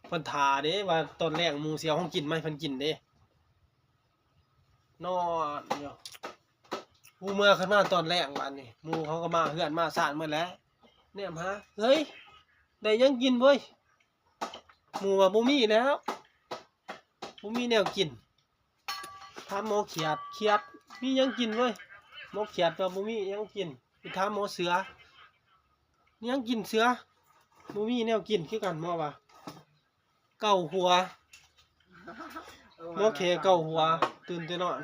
ເພິ່ນຖ້າເດ້ ວ່າຕອນແລງໝູ່ຊິເອົາຂອງກິນມາໃຫ້ເພິ່ນກິນເດ້. ນອນຢູ່. ກູເມືອຂຶ້ນມາຕອນແລງບາດນີ້ ໝູ່ເຂົາກໍມາເຮືອນມາຊານໝົດແລ້ວ. ແນມຫາ ເຮີ້ຍ ໄດ້ຫຍັງກິນເວີຍ? ໝູ່ວ່າບໍ່ມີແລ້ວ ບໍ່ມີແນວກິນ. ຖາມໝໍຂຽດ ຂຽດ ມີຫຍັງກິນເວີຍ? ໝໍຂຽດວ່າບໍ່ມີຫຍັງກິນ. ໄປຖາມໝໍເສືອ ມີຫຍັງກິນເສືອ? ບໍ່ມີແນວກິນຄືກັນ ໝໍວ່າ. ເກົາຫົວ ໝໍແຂ້ເກົາຫົວ ຕື່ນແຕ່ນອນ.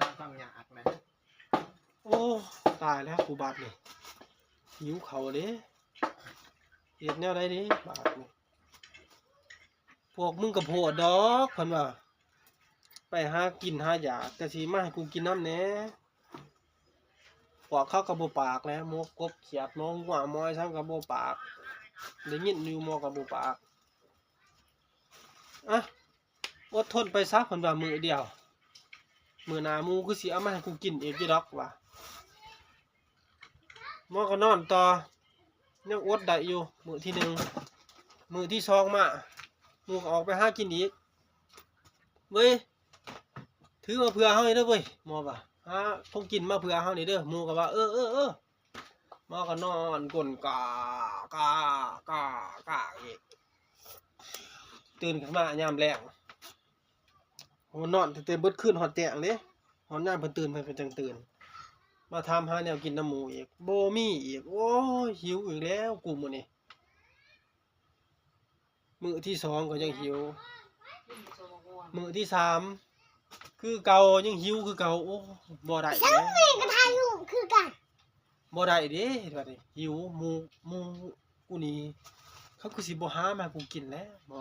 ໂອ້ ຕາຍແລ້ວກູບາດນີ້ ຫິວເຂົ້າເດ້ ເຮັດແນວໃດເດ້ບາດນີ້. ພວກມຶງກໍໂພດດອກ ເພິ່ນວ່າ ໄປຫາກິນຫາຢາກ ແຕ່ຊິມາໃຫ້ກູກິນນຳແດ່. ພວກເຂົາກໍບໍ່ປາກແຫຼະ ໝໍກົບຂຽດ ໝໍງົວ ໝໍຫຍັງກໍບໍ່ປາກ ໄດ້ຍິນຢູ່ ໝໍກໍບໍ່ປາກ. ອະ ອົດທົນໄປຊະ ເພິ່ນວ່າມື້ດຽວ ມື້ໜ້າໝູຄືຊິເອົາມາໃຫ້ກູກິນອີກຢູ່ດອກວ່າ. ໝໍກໍນອນຕໍ່ ຍັງອົດໄດ້ຢູ່ມື້ທີໜຶ່ງ. ມື້ທີສອງມາ ໝູກໍອອກໄປຫາກິນອີກ. ເວີຍ ຖືມາເພື່ອເຮົານີ້ເດີເວີຍ ໝໍວ່າ ຫາຂອງກິນມາເພື່ອເຮົານີ້ເດີ. ໝູກໍວ່າ ເອີ ເອີ ເອີ. ໝໍກໍນອນກົ້ນກາ ກາ ກາ ກາອີກ. ຕື່ນຂຶ້ນມາຍາມແລງ ໂອ້ ນອນຕັ້ງແຕ່ເບິດຄືນຮອດແຈ້ງເດ້. ຮອດຍາມເພິ່ນຕື່ນ ເພິ່ນກໍຈັ່ງຕື່ນ ມາຖາມຫາແນວກິນນຳໝູອີກ ບໍ່ມີອີກ. ໂອ້ຍ ຫິວອີກແລ້ວກູມື້ນີ້. ມື້ທີສອງກໍຍັງຫິວ ມື້ທີສາມຄືເກົ່າ ຍັງຫິວຄືເກົ່າ. ໂອ້ ບໍ່ໄດ້ ສາມີກໍຖ່າຍຮູບຄືກັນ ບໍ່ໄດ້ເດ້ ບາດນີ້ຫິວ. ໝູ ໝູກູນີ້ ເຂົາຄືຊິບໍ່ຫາມາໃຫ້ກູກິນແລ້ວ.